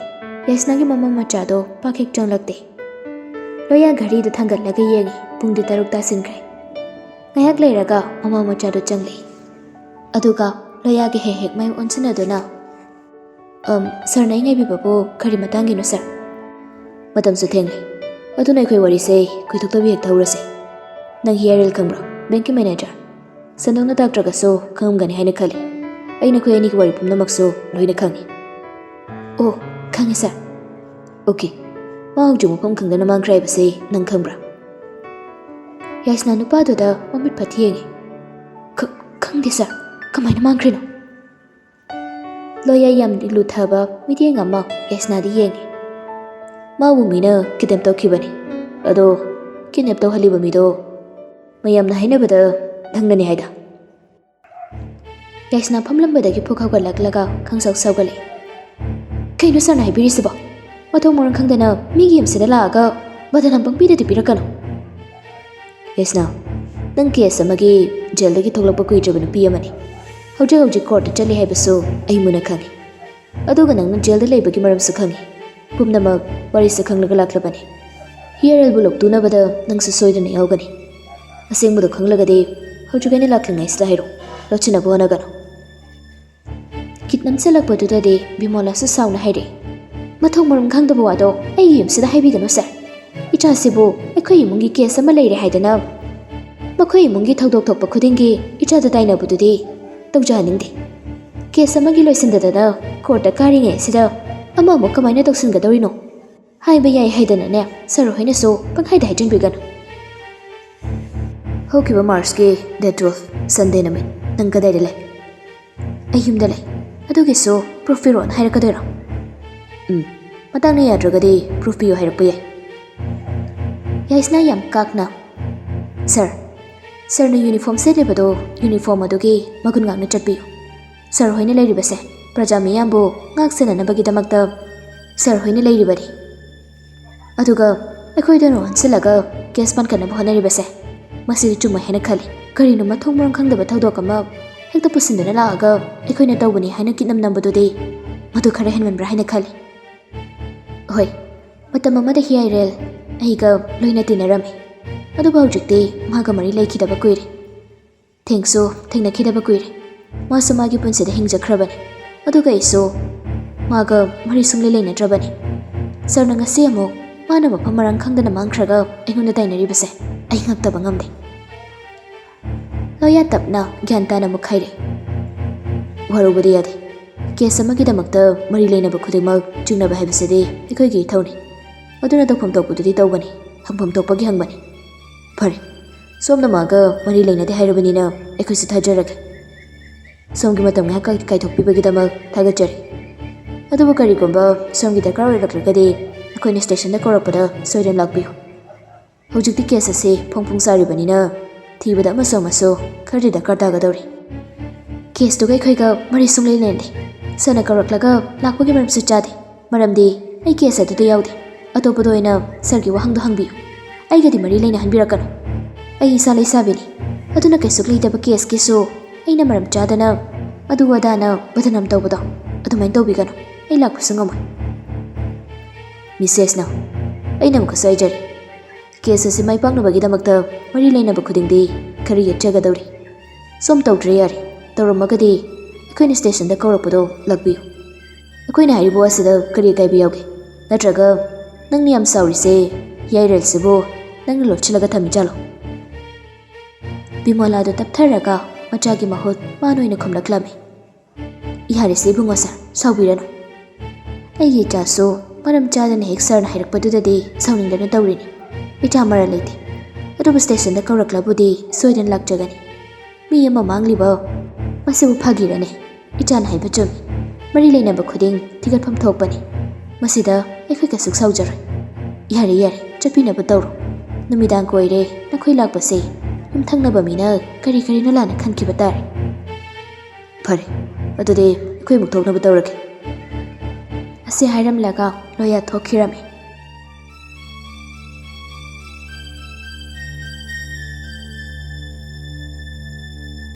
ꯌꯥꯏꯁꯅꯥꯒꯤ ꯃꯃꯥ ꯃꯆꯥꯗꯣ ꯄꯥꯛ ꯍꯦꯛ ꯆꯪꯂꯛꯇꯦ꯫ ꯂꯣꯌꯥ ꯘꯔꯤꯗꯨ ꯊꯥꯡꯒꯠꯂꯒ ꯌꯦꯡꯉꯤ, ꯄꯨꯡꯗꯤ ꯇꯔꯨꯛ ꯇꯥꯁꯤꯟꯈ꯭ꯔꯦ꯫ ꯉꯥꯏꯍꯥꯛ ꯂꯩꯔꯒ ꯃꯃꯥ ꯃꯆꯥꯗꯣ ꯆꯪꯂꯛꯏ꯫ ꯑꯗꯨꯒ ꯂꯣꯌꯥꯒ ꯍꯦꯛ ꯍꯦꯛ ꯃꯥꯏ ꯑꯣꯟꯁꯤꯟꯅꯗꯨꯅ, "ꯑꯝ, ꯁꯥꯔꯅ ꯑꯩ ꯉꯥꯏꯕꯤꯕꯕꯨ ꯀꯔꯤ ꯃꯇꯥꯡꯒꯤꯅꯣ, ꯁꯥꯔ?" "ꯃꯇꯝꯁꯨ ꯊꯦꯡꯂꯦ, ꯑꯗꯨꯅ ꯑꯩꯈꯣꯏ ꯋꯥꯔꯤꯁꯦ ꯀꯣꯏꯊꯣꯛꯇꯕꯤ ꯍꯦꯛ ꯊꯧꯔꯁꯦ꯫ ꯅꯪ ꯍꯤꯌꯥꯔꯦꯜ ꯈꯪꯕ꯭ꯔꯥ? ꯕꯦꯡꯀꯤ ꯃꯦꯅꯦꯖꯔ꯫ ꯁꯟꯗꯣꯛꯅ ꯇꯥꯛꯇ꯭ꯔꯒꯁꯨ ꯈꯪꯉꯝꯒꯅꯤ ꯍꯥꯏꯅ ꯈꯜꯂꯤ꯫ ꯑꯩ ꯅꯈꯣꯏ ꯑꯅꯤꯒꯤ ꯋꯥꯔꯤ ꯄꯨꯝꯅꯃꯛꯁꯨ ꯂꯣꯏꯅ ꯈꯪꯉꯤ꯫" "ꯑꯣ, ꯈꯪꯉꯤ, ꯁꯥꯔ꯫" "ꯑꯣꯀꯦ, ꯃꯥ ꯍꯧꯖꯤꯛ ꯃꯐꯝ ꯈꯪꯗꯅ ꯃꯥꯡꯈ꯭ꯔꯦ ꯍꯥꯏꯕꯁꯤ ꯅꯪ ꯈꯪꯕ꯭ꯔꯥ?" ꯌꯥꯏꯁꯅꯥ ꯅꯨꯄꯥꯗꯨꯗ ꯃꯃꯤꯠ ꯐꯠ ꯌꯦꯡꯉꯤ꯫ "ꯈ-, ꯈꯪꯗꯦ, ꯁꯥꯔ꯫ ꯀꯃꯥꯏꯅ ꯃꯥꯡꯈ꯭ꯔꯤꯅꯣ?" ꯂꯣꯌꯥ ꯌꯥꯝ ꯂꯨꯊꯕ ꯃꯤꯠꯌꯦꯡ ꯑꯃ ꯌꯥꯏꯁꯅꯥꯗ ꯌꯦꯡꯉꯤ꯫ "ꯃꯥꯕꯨ ꯃꯤꯅ ꯀꯤꯗꯅꯦꯞ ꯇꯧꯈꯤꯕꯅꯤ꯫ ꯑꯗꯣ ꯀꯤꯗꯅꯦꯞ ꯇꯧꯍꯜꯂꯤꯕ ꯃꯤꯗꯣ ꯃꯌꯥꯝꯅ ꯍꯥꯏꯅꯕꯗ ꯅꯪꯅꯅꯤ ꯍꯥꯏꯗ꯫" ꯌꯥꯏꯁꯅꯥ ꯐꯝꯂꯝꯕꯗꯒꯤ ꯐꯨꯛ ꯍꯧꯒꯠꯂꯛꯂꯒ ꯈꯪꯁꯧ ꯁꯧꯒꯠꯂꯛꯏ꯫ "ꯀꯩꯅꯣ ꯁꯥꯔꯅ ꯍꯥꯏꯕꯤꯔꯤꯁꯤꯕꯣ? ꯃꯊꯣꯡ ꯃꯔꯝ ꯈꯪꯗꯅ ꯃꯤꯒꯤ ꯌꯨꯝꯁꯤꯗ ꯂꯥꯛꯑꯒ ꯕꯗꯅꯥꯝ ꯄꯪꯄꯤꯗꯗꯤ ꯄꯤꯔꯛꯀꯅꯨ꯫" "ꯌꯥꯏꯁꯅꯥ, ꯅꯪ ꯀꯦꯁ ꯑꯃꯒꯤ ꯖꯦꯜꯗꯒꯤ ꯊꯣꯛꯂꯛꯄ ꯀꯨꯏꯗ꯭ꯔꯤꯕ ꯅꯨꯄꯤ ꯑꯃꯅꯤ꯫ ꯍꯧꯖꯤꯛ ꯍꯧꯖꯤꯛ ꯀꯣꯔꯠꯇ ꯆꯠꯂꯤ ꯍꯥꯏꯕꯁꯨ ꯑꯩ ꯃꯨꯟꯅ ꯈꯪꯉꯤ꯫ ꯑꯗꯨꯒ ꯅꯪꯅ ꯖꯦꯜꯗ ꯂꯩꯕꯒꯤ ꯃꯔꯝꯁꯨ ꯈꯪꯉꯤ꯫ ꯄꯨꯝꯅꯃꯛ ꯋꯥꯔꯤꯁꯨ ꯈꯪꯂꯒ ꯂꯥꯛꯂꯕꯅꯤ꯫ ꯍꯤꯌꯥꯔꯦꯜꯕꯨ ꯂꯧꯇꯨꯅꯕꯗ ꯅꯪꯁꯨ ꯁꯣꯏꯗꯅ ꯌꯥꯎꯒꯅꯤ꯫ ꯑꯁꯦꯡꯕꯗꯨ ꯈꯪꯂꯒꯗꯤ ꯍꯧꯖꯤꯛ ꯑꯩꯅ ꯂꯥꯛꯂꯤꯉꯩꯁꯤꯗ ꯍꯥꯏꯔꯣ꯫ ꯂꯣꯠꯁꯤꯟꯅꯕ ꯍꯣꯠꯅꯒꯅꯨ꯫" ꯀꯤꯠ ꯅꯝꯁꯤꯜꯂꯛꯄꯗꯨꯗꯗꯤ ꯕꯤꯃꯣꯂꯥꯁꯨ ꯁꯥꯎꯅ ꯍꯥꯏꯔꯛꯏ, "ꯃꯊꯣꯡ ꯃꯔꯝ ꯈꯪꯗꯕ ꯋꯥꯗꯣ ꯑꯩꯒꯤ ꯌꯨꯝꯁꯤꯗ ꯍꯥꯏꯕꯤꯒꯅꯨ ꯁꯥꯔ꯫ ꯏꯆꯥꯁꯤꯕꯨ ꯑꯩꯈꯣꯏ ꯏꯃꯨꯡꯒꯤ ꯀꯦꯁ ꯑꯃ ꯂꯩꯔꯦ ꯍꯥꯏꯗꯅ ꯃꯈꯣꯏ ꯏꯃꯨꯡꯒꯤ ꯊꯧꯗꯣꯛ ꯊꯣꯛꯄ ꯈꯨꯗꯤꯡꯒꯤ ꯏꯆꯥꯗ ꯇꯥꯏꯅꯕꯗꯨꯗꯤ ꯇꯧꯖꯍꯟꯅꯤꯡꯗꯦ꯫ ꯀꯦꯁ ꯑꯃꯒꯤ ꯂꯣꯏꯁꯤꯟꯗꯗꯅ ꯀꯣꯔꯠꯇ ꯀꯥꯔꯤꯉꯩꯁꯤꯗ ꯑꯃ ꯑꯃꯨꯛ ꯀꯃꯥꯏꯅ ꯇꯧꯁꯤꯟꯒꯗꯧꯔꯤꯅꯣ? ꯍꯥꯏꯕ ꯌꯥꯏ ꯍꯥꯏꯗꯅꯅꯦ ꯁꯥꯔ ꯍꯣꯏꯅꯁꯨ ꯄꯪꯍꯥꯏꯗ ꯍꯥꯏꯖꯤꯟꯕꯤꯒꯅꯨ꯫" "ꯍꯧꯈꯤꯕ ꯃꯥꯔꯆꯀꯤ ꯗꯦꯠ ꯇꯨꯋꯦꯜꯐ, ꯁꯟꯗꯦ ꯅꯨꯃꯤꯠ, ꯅꯪ ꯀꯗꯥꯏꯗ ꯂꯩ?" "ꯑꯩ ꯌꯨꯝꯗ ꯂꯩ꯫ ꯑꯗꯨꯒꯤꯁꯨ ꯄ꯭ꯔꯨꯐ ꯄꯤꯔꯛꯑꯣꯅ ꯍꯥꯏꯔꯛꯀꯗꯣꯏꯔꯣ?" "ꯎꯝ, ꯃꯇꯥꯡꯅ ꯌꯥꯗ꯭ꯔꯒꯗꯤ ꯄ꯭ꯔꯨꯐ ꯄꯤꯌꯨ ꯍꯥꯏꯔꯛꯄ ꯌꯥꯏ꯫" ꯌꯥꯏꯁꯅꯥ ꯌꯥꯝ ꯀꯥꯛꯅ, "ꯁꯥꯔ, ꯁꯥꯔꯅ ꯌꯨꯅꯤꯐꯣꯔꯝ ꯁꯦꯠꯂꯤꯕꯗꯣ ꯌꯨꯅꯤꯐꯣꯔꯝ ꯑꯗꯨꯒꯤ ꯃꯒꯨꯟ ꯉꯥꯛꯅ ꯆꯠꯄꯤꯌꯨ꯫ ꯁꯥꯔ ꯍꯣꯏꯅ ꯂꯩꯔꯤꯕꯁꯦ ꯄ꯭ꯔꯖꯥ ꯃꯤꯌꯥꯝꯕꯨ ꯉꯥꯛ ꯁꯦꯟꯅꯅꯕꯒꯤꯗꯃꯛꯇ ꯁꯥꯔ ꯍꯣꯏꯅ ꯂꯩꯔꯤꯕꯅꯤ꯫ ꯑꯗꯨꯒ ꯑꯩꯈꯣꯏꯗ ꯅꯣꯡꯍꯟꯁꯤꯜꯂꯒ ꯀꯦꯁ ꯄꯥꯟꯈꯠꯅꯕ ꯍꯣꯠꯅꯔꯤꯕꯁꯦ ꯃꯁꯤꯗꯤ ꯆꯨꯝꯃꯣꯏ ꯍꯥꯏꯅ ꯈꯜꯂꯤ꯫ ꯀꯔꯤꯅꯣ ꯃꯊꯣꯡ ꯃꯔꯝ ꯈꯪꯗꯕ ꯊꯧꯗꯣꯛ ꯑꯃ ꯍꯦꯛꯇ ꯄꯨꯁꯤꯟꯗꯨꯅ ꯂꯥꯛꯑꯒ ꯑꯩꯈꯣꯏꯅ ꯇꯧꯕꯅꯤ ꯍꯥꯏꯅ ꯀꯤꯠꯅꯝ ꯅꯝꯕꯗꯨꯗꯤ ꯃꯗꯨ ꯈꯔ ꯍꯦꯟꯃꯟꯕ꯭ꯔꯥ ꯍꯥꯏꯅ ꯈꯜꯂꯤ꯫ ꯍꯣꯏ, ꯃꯇꯝ ꯑꯃꯗ ꯍꯤꯌꯥꯏꯔꯦꯜ ꯑꯩꯒ ꯂꯣꯏꯅ ꯇꯤꯟꯅꯔꯝꯃꯤ, ꯑꯗꯨꯕꯨ ꯍꯧꯖꯤꯛꯇꯤ ꯃꯥꯒ ꯃꯔꯤ ꯂꯩꯈꯤꯗꯕ ꯀꯨꯏꯔꯦ꯫ ꯊꯦꯡꯁꯨ ꯊꯦꯡꯅꯈꯤꯗꯕ ꯀꯨꯏꯔꯦ꯫ ꯃꯥꯁꯨ ꯃꯥꯒꯤ ꯄꯨꯟꯁꯤꯗ ꯍꯤꯡꯖꯈ꯭ꯔꯕꯅꯤ, ꯑꯗꯨꯒ ꯑꯩꯁꯨ ꯃꯥꯒ ꯃꯔꯤ ꯁꯨꯡꯂꯩ ꯂꯩꯅꯗ꯭ꯔꯕꯅꯤ꯫ ꯁꯥꯔꯅ ꯉꯁꯤ ꯑꯃꯨꯛ ꯃꯥꯅ ꯃꯐꯝ ꯃꯔꯥꯡ ꯈꯪꯗꯅ ꯃꯥꯡꯈ꯭ꯔꯒ ꯑꯩꯉꯣꯟꯗ ꯇꯥꯏꯅꯔꯤꯕꯁꯦ ꯑꯩ ꯉꯛꯇꯕ ꯉꯝꯗꯦ꯫" ꯂꯣꯌꯥ ꯇꯞꯅ ꯒ꯭ꯌꯥꯟ ꯇꯥꯅ ꯑꯃꯨꯛ ꯍꯥꯏꯔꯦ, "ꯋꯥꯔꯧꯕꯗꯤ ꯌꯥꯗꯦ꯫ ꯀꯦꯁ ꯑꯃꯒꯤꯗꯃꯛꯇ ꯃꯔꯤ ꯂꯩꯅꯕ ꯈꯨꯗꯤꯡꯃꯛ ꯆꯤꯡꯅꯕ ꯍꯥꯏꯕꯁꯤꯗꯤ ꯑꯩꯈꯣꯏꯒꯤ ꯏꯊꯧꯅꯤ꯫ ꯑꯗꯨꯅ ꯇꯧꯐꯝ ꯊꯣꯛꯄꯗꯨꯗꯤ ꯇꯧꯕꯅꯤ, ꯍꯪꯐꯝ ꯊꯣꯛꯄꯒꯤ ꯍꯪꯕꯅꯤ꯫ ꯐꯔꯦ, ꯁꯣꯝꯅ ꯃꯥꯒ ꯃꯔꯤ ꯂꯩꯅꯗꯦ ꯍꯥꯏꯔꯕꯅꯤꯅ ꯑꯩꯈꯣꯏꯁꯨ ꯊꯥꯖꯔꯒꯦ꯫ ꯁꯣꯝꯒꯤ ꯃꯇꯝ ꯉꯥꯏꯍꯥꯛ ꯀꯥꯏ-, ꯀꯥꯏꯊꯣꯛꯄꯤꯕꯒꯤꯗꯃꯛ ꯊꯥꯒꯠꯆꯔꯤ꯫ ꯑꯗꯨꯕꯨ ꯀꯔꯤꯒꯨꯝꯕ ꯁꯣꯝꯒꯤ ꯗꯔꯀꯥꯔ ꯑꯣꯏꯔꯛꯂꯒꯗꯤ ꯑꯩꯈꯣꯏꯅ ꯁ꯭ꯇꯦꯁꯟꯗ ꯀꯧꯔꯛꯄꯗ ꯁꯣꯏꯗꯅ ꯂꯥꯛꯄꯤꯌꯨ꯫ ꯍꯧꯖꯤꯛꯇꯤ ꯀꯦꯁ ꯑꯁꯤ ꯐꯣꯡ ꯐꯣꯡ ꯁꯥꯔꯤꯕꯅꯤꯅ ꯊꯤꯕꯗ ꯑꯃꯁꯨ ꯑꯃꯁꯨ ꯈꯔꯗꯤ ꯗꯔꯀꯥꯔ ꯇꯥꯒꯗꯧꯔꯤ꯫" "ꯀꯦꯁꯇꯨꯒ ꯑꯩꯈꯣꯏꯒ ꯃꯔꯤ ꯁꯨꯡꯂꯩ ꯂꯩꯅꯗꯦ꯫ ꯁꯥꯔꯅ ꯀꯧꯔꯛꯂꯒ ꯂꯥꯛꯄꯒꯤ ꯃꯔꯝꯁꯨ ꯆꯥꯗꯦ꯫ ꯃꯔꯝꯗꯤ ꯑꯩ ꯀꯦꯁ ꯑꯗꯨꯗ ꯌꯥꯎꯗꯦ꯫ ꯑꯇꯣꯞꯄꯗ ꯑꯣꯏꯅ ꯁꯥꯔꯒꯤ ꯋꯥꯍꯪꯗꯣ ꯍꯪꯕꯤꯌꯨ꯫ ꯑꯩꯒꯗꯤ ꯃꯔꯤ ꯂꯩꯅꯍꯟꯕꯤꯔꯛꯀꯅꯨ꯫ ꯑꯩ ꯏꯁꯥ ꯂꯩꯁꯥꯕꯤꯅꯤ꯫ ꯑꯗꯨꯅ ꯀꯩꯁꯨ ꯂꯩꯇꯕ ꯀꯦꯁꯀꯤꯁꯨ ꯑꯩꯅ ꯃꯔꯝ ꯆꯥꯗꯅ ꯑꯗꯨ ꯑꯗꯥꯅ ꯕꯗꯅꯥꯝ ꯇꯧꯕꯗꯣ ꯑꯗꯨꯃꯥꯏꯅ ꯇꯧꯕꯤꯒꯅꯨ꯫ ꯑꯩ ꯂꯥꯛꯄꯁꯨ ꯉꯝꯃꯣꯏ꯫" "ꯃꯤꯁꯦꯁ ꯅꯥꯎ, ꯑꯩꯅ ꯑꯃꯨꯛꯀꯁꯨ ꯍꯥꯏꯖꯔꯤ, ꯀꯦꯁ ꯑꯁꯤ ꯃꯥꯏ ꯄꯥꯛꯅꯕꯒꯤꯗꯃꯛꯇ ꯃꯔꯤ ꯂꯩꯅꯕ ꯈꯨꯗꯤꯡꯗꯤ ꯈꯔ ꯌꯦꯠꯆꯒꯗꯧꯔꯤ꯫ ꯁꯣꯝ ꯇꯧꯗ꯭ꯔꯦ ꯌꯥꯔꯦ, ꯇꯧꯔꯝꯃꯒꯗꯤ ꯑꯩꯈꯣꯏꯅ ꯁ꯭ꯇꯦꯁꯟꯗ ꯀꯧꯔꯛꯄꯗꯣ ꯂꯥꯛꯄꯤꯌꯨ꯫ ꯑꯩꯈꯣꯏꯅ ꯍꯥꯏꯔꯤꯕ ꯋꯥꯁꯤꯗ ꯀꯔꯤ ꯑꯀꯥꯏꯕ ꯌꯥꯎꯒꯦ? ꯅꯠꯇ꯭ꯔꯒ ꯅꯪꯅ ꯌꯥꯝ ꯁꯥꯎꯔꯤꯁꯦ ꯌꯥꯏꯔꯦꯜꯁꯤꯕꯨ ꯅꯪꯅ ꯂꯣꯠꯁꯤꯜꯂꯒ ꯊꯝꯃꯤꯖꯥꯠꯂꯣ? ꯕꯤꯃꯣꯂꯥꯗꯣ ꯇꯞꯊꯔꯒ ꯃꯆꯥꯒꯤ ꯃꯍꯨꯠ ꯃꯥꯅ ꯑꯣꯏꯅ ꯈꯨꯝꯂꯛꯂꯝꯃꯤ꯫ "ꯌꯥꯔꯦꯁꯦ ꯏꯕꯨꯡꯉꯣ ꯁꯥꯔ, ꯁꯥꯎꯕꯤꯔꯅꯨ꯫ ꯑꯩꯒꯤ ꯏꯆꯥꯁꯨ ꯃꯔꯝ ꯆꯥꯗꯅ ꯍꯦꯛ ꯁꯥꯔꯅ ꯍꯥꯏꯔꯛꯄꯗꯨꯗꯗꯤ ꯁꯥꯎꯅꯤꯡꯗꯅ ꯇꯧꯔꯤꯅꯤ꯫ ꯏꯆꯥ ꯃꯔꯜ ꯂꯩꯇꯦ꯫ ꯑꯗꯨꯕꯨ ꯁ꯭ꯇꯦꯁꯟꯗ ꯀꯧꯔꯛꯂꯕꯨꯗꯤ ꯁꯣꯏꯗꯅ ꯂꯥꯛꯆꯒꯅꯤ꯫ ꯃꯤ ꯑꯃ ꯃꯥꯡꯂꯤꯕ ꯃꯁꯤꯕꯨ ꯐꯥꯒꯤꯔꯅꯦ? ꯏꯆꯥꯅ ꯍꯥꯏꯕ ꯆꯨꯝꯃꯤ꯫ ꯃꯔꯤ ꯂꯩꯅꯕ ꯈꯨꯗꯤꯡ ꯊꯤꯒꯠꯐꯝ ꯊꯣꯛꯄꯅꯤ꯫ ꯃꯁꯤꯗ ꯑꯩꯈꯣꯏ ꯀꯩꯁꯨ ꯁꯥꯎꯖꯔꯣꯏ꯫ ꯌꯥꯔꯦ, ꯌꯥꯔꯦ, ꯆꯠꯄꯤꯅꯕ ꯇꯧꯔꯣ꯫ ꯅꯨꯃꯤꯗꯥꯡ ꯀꯣꯏꯔꯦ ꯅꯈꯣꯏ ꯂꯥꯛꯄꯁꯦ꯫ ꯌꯨꯝꯊꯪꯅꯕ ꯃꯤꯅ ꯀꯔꯤ ꯀꯔꯤꯅꯣ ꯂꯥꯟꯅ ꯈꯟꯈꯤꯕ ꯇꯥꯔꯦ꯫ ꯐꯔꯦ, ꯑꯗꯨꯗꯤ ꯑꯩꯈꯣꯏ ꯑꯃꯨꯛ ꯊꯣꯛꯅꯕ ꯇꯧꯔꯒꯦ꯫" ꯑꯁꯤ ꯍꯥꯏꯔꯝꯂꯒ ꯂꯣꯌꯥ ꯊꯣꯛꯈꯤꯔꯝꯃꯤ꯫